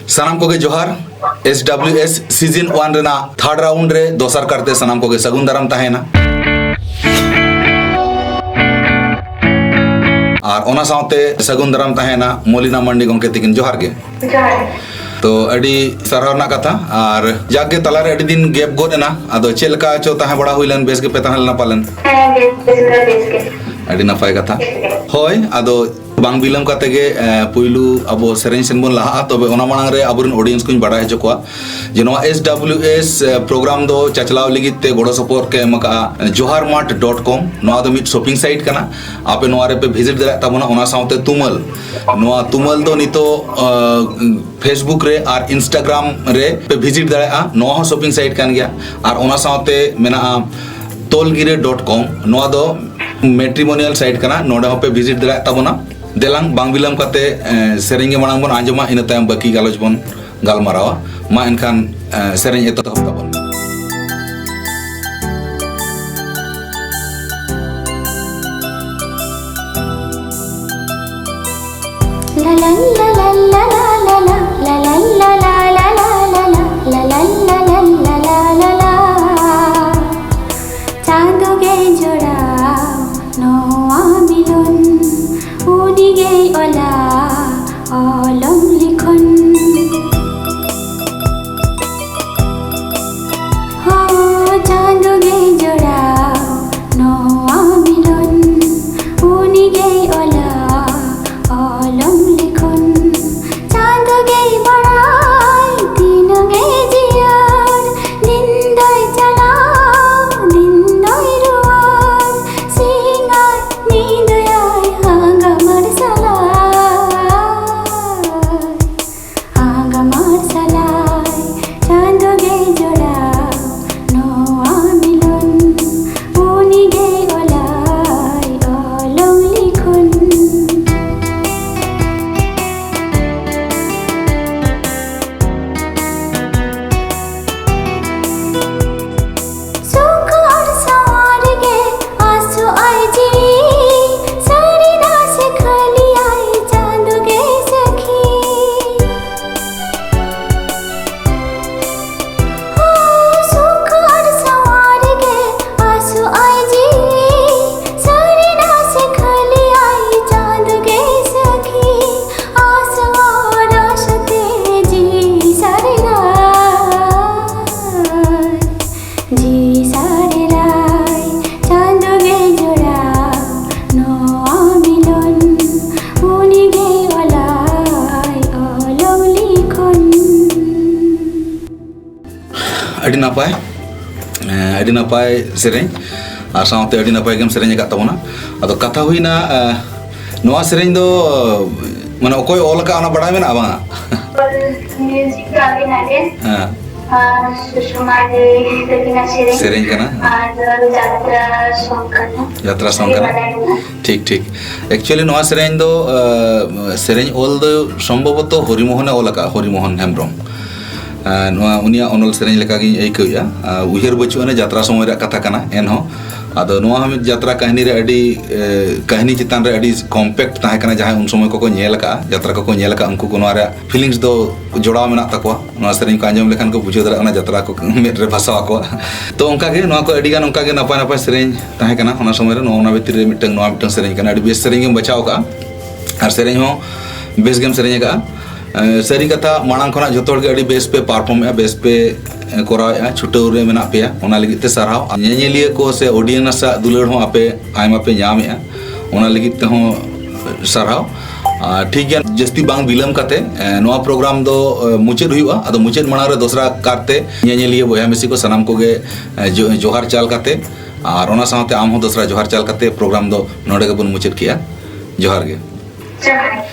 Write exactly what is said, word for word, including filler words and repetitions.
ᱥᱟᱱᱟᱢ ᱠᱚᱜᱮ ᱡᱚᱦᱟᱨ᱾ S W S season one ᱨᱮᱱᱟᱜ third round ᱨᱮ ᱫᱚᱥᱟᱨ ᱠᱟᱨᱛᱮ ᱥᱟᱱᱟᱢ ᱠᱚᱜᱮ ᱥᱟᱹᱜᱩᱱ ᱫᱟᱨᱟᱢ ᱛᱟᱦᱮᱱᱟ᱾ ᱟᱨ ᱚᱱᱟ ᱥᱟᱶᱛᱮ ᱥᱟᱹᱜᱩᱱ ᱫᱟᱨᱟᱢ ᱛᱟᱦᱮᱱᱟ ᱢᱚᱞᱤᱱᱟ ᱢᱟᱱᱰᱤ ᱜᱚᱢᱠᱮ ᱛᱤᱠᱤᱱ, ᱡᱚᱦᱟᱨ ᱜᱮ᱾ ᱡᱚᱦᱟᱨ᱾ ᱛᱚ, ᱟᱹᱰᱤ ᱥᱟᱨᱦᱟᱣ ᱨᱮᱱᱟᱜ ᱠᱟᱛᱷᱟ᱾ ᱟᱨ ᱡᱟᱠ ᱜᱮ, ᱛᱟᱞᱟᱨᱮ ᱟᱹᱰᱤ ᱫᱤᱱ gap ᱜᱚᱫ ᱮᱱᱟ, ᱟᱫᱚ ᱪᱮᱫ ᱞᱮᱠᱟ ᱪᱚ ᱛᱟᱦᱮᱸ ᱵᱟᱲᱟ ᱦᱩᱭ ᱞᱮᱱ? ᱵᱮᱥ ᱜᱮᱯᱮ ᱛᱟᱦᱮᱸ ᱞᱮᱱᱟ ᱯᱟᱞᱮᱱ? ᱦᱮᱸ, ᱵᱮᱥ, ᱵᱮᱥ ᱜᱮ, ᱵᱮᱥ ᱜᱮ᱾ ᱟᱹᱰᱤ ᱱᱟᱯᱟᱭ ᱠᱟᱛᱷᱟ᱾ ᱵᱮᱥ ᱜᱮ᱾ ᱦᱳᱭ, ᱟᱫᱚ ᱵᱟᱝ ᱵᱤᱞᱚᱢ ᱠᱟᱛᱮ ᱜᱮ, ᱮ, ᱯᱩᱭᱞᱩ ᱟᱵᱚ ᱥᱮᱨᱮᱧ ᱥᱮᱱ ᱵᱚᱱ ᱞᱟᱦᱟᱜᱼᱟ᱾ ᱛᱚᱵᱮ ᱚᱱᱟ ᱢᱟᱲᱟᱝ ᱨᱮ ᱟᱵᱚᱨᱮᱱ audience ᱠᱚᱧ ᱵᱟᱰᱟᱭ ᱦᱚᱪᱚ ᱠᱚᱣᱟ ᱡᱮ ᱱᱚᱣᱟ S W S, ᱮ, program ᱫᱚ ᱪᱟᱪᱞᱟᱣ ᱞᱟᱹᱜᱤᱫ ᱛᱮ ᱜᱚᱲᱚ ᱥᱚᱯᱚᱦᱚᱫ ᱠᱚ ᱮᱢ ᱟᱠᱟᱫᱼᱟ ᱡᱚᱦᱟᱨ ᱢᱟᱨᱴ dot com᱾ ᱱᱚᱣᱟ ᱫᱚ ᱢᱤᱫ shopping site ᱠᱟᱱᱟ᱾ ᱟᱯᱮ ᱱᱚᱣᱟ ᱨᱮᱯᱮ visit ᱫᱟᱲᱮᱭᱟᱜ ᱛᱟᱵᱚᱱᱟ᱾ ᱚᱱᱟ ᱥᱟᱶᱛᱮ ᱛᱩᱢᱟᱹᱞ, ᱱᱚᱣᱟ ᱛᱩᱢᱟᱹᱞ ᱫᱚ ᱱᱤᱛᱚᱜ, ᱮ, Facebook ᱨᱮ ᱟᱨ Instagram ᱨᱮ ᱯᱮ visit ᱫᱟᱲᱮᱭᱟᱜᱼᱟ᱾ ᱱᱚᱣᱟ ᱦᱚᱸ shopping site ᱠᱟᱱ ᱜᱮᱭᱟ᱾ ᱟᱨ ᱚᱱᱟ ᱥᱟᱶᱛᱮ ᱢᱮᱱᱟᱜᱼᱟ ᱛᱚᱞᱜᱤᱨᱟᱹ dot com᱾ ᱱᱚᱣᱟ ᱫᱚ matrimonial site ᱠᱟᱱᱟ᱾ ᱱᱚᱰᱮ ᱦᱚᱸᱯᱮ visit ᱫᱟᱲᱮᱭᱟᱜ ᱛᱟᱵᱚᱱᱟ᱾ ᱫᱮᱞᱟᱝ, ᱵᱟᱝ ᱵᱤᱞᱚᱢ ᱠᱟᱛᱮ, ᱮ, ᱥᱮᱨᱮᱧ ᱜᱮ ᱢᱟᱲᱟᱝ ᱵᱚᱱ ᱟᱸᱡᱚᱢᱟ, ᱤᱱᱟᱹ ᱛᱟᱭᱚᱢ ᱵᱟᱹᱠᱤ ᱜᱟᱞᱚᱪ ᱵᱚᱱ ᱜᱟᱞᱢᱟᱨᱟᱣᱟ᱾ ᱢᱟ ᱮᱱᱠᱷᱟᱱ, ᱮ, ᱥᱮᱨᱮᱧ ᱮᱛᱚᱦᱚᱵ ᱛᱟᱵᱚᱱ᱾ ᱪᱟᱸᱫᱚ ᱜᱮ ᱡᱚᱲᱟᱣ ᱱᱚᱣᱟ ᱢᱤᱞᱚᱱ, ᱩᱱᱤ ᱜᱮᱭ ᱚᱞᱟ ᱚᱞᱚᱝ ᱞᱤᱠᱷᱚᱱ᱾ ᱦᱚᱸ, ᱪᱟᱸᱫᱚ ᱜᱮᱭ ᱡᱚᱲᱟᱣ ᱱᱚᱣᱟ ᱢᱤᱞᱚᱱ, ᱩᱱᱤ ᱜᱮᱭ ᱚᱞᱟ ᱚᱞᱚᱝ ᱞᱤᱠᱷᱚᱱ᱾ ᱟᱹᱰᱤ ᱱᱟᱯᱟᱭ, ᱮᱸ, ᱟᱹᱰᱤ ᱱᱟᱯᱟᱭ ᱥᱮᱨᱮᱧ, ᱟᱨ ᱥᱟᱶᱛᱮ ᱟᱹᱰᱤ ᱱᱟᱯᱟᱭ ᱜᱮᱢ ᱥᱮᱨᱮᱧ ᱟᱠᱟᱫ ᱛᱟᱵᱚᱱᱟ᱾ ᱟᱫᱚ ᱠᱟᱛᱷᱟ ᱦᱩᱭᱱᱟ, ᱮᱸ, ᱱᱚᱣᱟ ᱥᱮᱨᱮᱧ ᱫᱚ, ᱢᱟᱱᱮ, ᱚᱠᱚᱭ ᱚᱞ ᱟᱠᱟᱫ, ᱚᱱᱟ ᱵᱟᱲᱟᱭ ᱢᱮᱱᱟᱜᱼᱟ ᱵᱟᱝᱟ? ᱢᱤᱣᱡᱤᱠ ᱫᱚ ᱟᱹᱵᱤᱱᱟᱜ ᱜᱮ᱾ ᱦᱮᱸ᱾ ᱟᱨ ᱥᱩᱥᱚᱢᱟ ᱫᱮ ᱛᱟᱹᱠᱤᱱᱟᱜ ᱥᱮᱨᱮᱧ᱾ ᱥᱮᱨᱮᱧ ᱠᱟᱱᱟ᱾ ᱟᱨ ᱡᱟᱛᱨᱟ ᱥᱚᱝ ᱠᱟᱱᱟ᱾ ᱡᱟᱛᱨᱟ ᱥᱚᱝ ᱟᱹᱰᱤ ᱠᱟᱱᱟ᱾ ᱵᱟᱰᱟᱭ ᱢᱮᱱᱟᱜᱼᱟ᱾ ᱴᱷᱤᱠ, ᱴᱷᱤᱠ᱾ Actually, ᱱᱚᱣᱟ ᱥᱮᱨᱮᱧ ᱫᱚ, ᱟᱸ, ᱥᱮᱨᱮᱧ ᱚᱞ ᱫᱚ ᱥᱚᱢᱵᱷᱚᱵᱚᱛᱚ ᱦᱚᱨᱤᱢᱳᱦᱚᱱᱮ ᱚᱞ ᱟᱠᱟᱫᱼᱟ, ᱦᱚᱨᱤᱢᱳᱦᱚᱱ ᱦᱮᱢᱵᱨᱚᱢ᱾ ᱟᱸ, ᱱᱚᱣᱟ ᱩᱱᱤᱭᱟᱜ ᱚᱱᱚᱞ ᱥᱮᱨᱮᱧ ᱞᱮᱠᱟ ᱜᱤᱧ ᱟᱹᱭᱠᱟᱹᱣᱮᱫᱼᱟ᱾ ᱟᱸ, ᱩᱭᱦᱟᱹᱨ ᱵᱟᱹᱪᱩᱜ ᱟᱱᱟ, ᱡᱟᱛᱨᱟ ᱥᱚᱢᱚᱭ ᱨᱮᱭᱟᱜ ᱠᱟᱛᱷᱟ ᱠᱟᱱᱟ, ᱮᱱᱦᱚᱸ᱾ ᱟᱫᱚ ᱱᱚᱣᱟ ᱦᱚᱸ ᱢᱤᱫ ᱡᱟᱛᱨᱟ ᱠᱟᱹᱦᱱᱤ ᱨᱮ ᱟᱹᱰᱤ, ᱮ, ᱠᱟᱹᱦᱱᱤ ᱪᱮᱛᱟᱱ ᱨᱮ ᱟᱹᱰᱤ compact ᱛᱟᱦᱮᱸ ᱠᱟᱱᱟ᱾ ᱡᱟᱦᱟᱸᱭ ᱩᱱ ᱥᱚᱢᱚᱭ ᱠᱚᱠᱚ ᱧᱮᱞ ᱟᱠᱟᱫᱼᱟ, ᱡᱟᱛᱨᱟ ᱠᱚᱠᱚ ᱧᱮᱞ ᱟᱠᱟᱫᱼᱟ, ᱩᱱᱠᱩ ᱠᱚ ᱱᱚᱣᱟ ᱨᱮᱭᱟᱜ feelings ᱫᱚ ᱡᱚᱲᱟᱣ ᱢᱮᱱᱟᱜ ᱛᱟᱠᱚᱣᱟ᱾ ᱱᱚᱣᱟ ᱥᱮᱨᱮᱧ ᱠᱚ ᱟᱸᱡᱚᱢ ᱞᱮᱠᱷᱟᱱ ᱠᱚ ᱵᱩᱡᱷᱟᱹᱣ ᱫᱟᱲᱮᱭᱟᱜᱼᱟ, ᱚᱱᱟ ᱡᱟᱛᱨᱟ ᱠᱚ ᱢᱮᱫ ᱨᱮ ᱵᱷᱟᱥᱟᱣ ᱟᱠᱚᱣᱟ᱾ ᱛᱚ, ᱚᱱᱠᱟ ᱜᱮ ᱱᱚᱣᱟ ᱠᱚ ᱟᱹᱰᱤ ᱜᱟᱱ ᱚᱱᱠᱟ ᱜᱮ ᱱᱟᱯᱟᱭ ᱱᱟᱯᱟᱭ ᱥᱮᱨᱮᱧ ᱛᱟᱦᱮᱸ ᱠᱟᱱᱟ ᱚᱱᱟ ᱥᱚᱢᱚᱭ ᱨᱮ᱾ ᱱᱚᱣᱟ, ᱚᱱᱟ ᱵᱷᱤᱛᱤᱨ ᱨᱮ ᱢᱤᱫᱴᱟᱝ, ᱱᱚᱣᱟ ᱢᱤᱫᱴᱟᱝ ᱥᱮᱨᱮᱧ ᱠᱟᱱᱟ, ᱟᱹᱰᱤ ᱵᱮᱥ ᱥᱮᱨᱮᱧ ᱜᱮᱢ ᱵᱟᱪᱷᱟᱣ ᱟᱠᱟᱫᱼᱟ, ᱟᱨ ᱥᱮᱨᱮᱧ ᱦᱚᱸ ᱵᱮᱥ ᱜᱮᱢ ᱥᱮᱨᱮᱧ ᱟᱠᱟᱫᱼᱟ᱾ ᱮ, ᱥᱟᱹᱨᱤ ᱠᱟᱛᱷᱟ, ᱢᱟᱲᱟᱝ ᱠᱷᱚᱱᱟᱜ ᱡᱷᱚᱛᱚ ᱦᱚᱲ ᱜᱮ ᱟᱹᱰᱤ ᱵᱮᱥ ᱯᱮ perform ᱮᱫᱼᱟ, ᱵᱮᱥ ᱯᱮ, ᱮ, ᱠᱚᱨᱟᱣᱮᱫᱼᱟ, ᱪᱷᱩᱴᱟᱹᱣ ᱨᱮ ᱢᱮᱱᱟᱜ ᱯᱮᱭᱟ, ᱚᱱᱟ ᱞᱟᱹᱜᱤᱫ ᱛᱮ ᱥᱟᱨᱦᱟᱣ᱾ ᱟᱨ ᱧᱮᱧᱮᱞᱤᱭᱟᱹ ᱠᱚ ᱥᱮ audience ᱟᱜ ᱫᱩᱞᱟᱹᱲ ᱦᱚᱸ ᱟᱯᱮ ᱟᱭᱢᱟ ᱯᱮ ᱧᱟᱢᱮᱫᱼᱟ, ᱚᱱᱟ ᱞᱟᱹᱜᱤᱫ ᱛᱮᱦᱚᱸ ᱥᱟᱨᱦᱟᱣ᱾ ᱟᱨ ᱴᱷᱤᱠ ᱜᱮᱭᱟ, ᱡᱟᱹᱥᱛᱤ ᱵᱟᱝ ᱵᱤᱞᱚᱢ ᱠᱟᱛᱮ, ᱮ, ᱱᱚᱣᱟ program ᱫᱚ, ᱮ, ᱢᱩᱪᱟᱹᱫ ᱦᱩᱭᱩᱜᱼᱟ᱾ ᱟᱫᱚ ᱢᱩᱪᱟᱹᱫ ᱢᱟᱲᱟᱝ ᱨᱮ ᱫᱚᱥᱨᱟ ᱠᱟᱨᱛᱮ ᱧᱮᱧᱮᱞᱤᱭᱟᱹ ᱵᱚᱭᱦᱟ ᱢᱤᱥᱤ ᱠᱚ ᱥᱟᱱᱟᱢ ᱠᱚᱜᱮ, ᱮ, ᱡᱚ-, ᱡᱚᱦᱟᱨ ᱪᱟᱞ ᱠᱟᱛᱮ, ᱟᱨ ᱚᱱᱟ ᱥᱟᱶᱛᱮ ᱟᱢ ᱦᱚᱸ ᱫᱚᱥᱨᱟ ᱡᱚᱦᱟᱨ ᱪᱟᱞ ᱠᱟᱛᱮ program ᱫᱚ ᱱᱚᱰᱮ ᱜᱮᱵᱚᱱ ᱢᱩᱪᱟᱹᱫ ᱠᱮᱜᱼᱟ᱾ ᱡᱚᱦᱟᱨ ᱜᱮ᱾ ᱡᱚᱦᱟᱨ᱾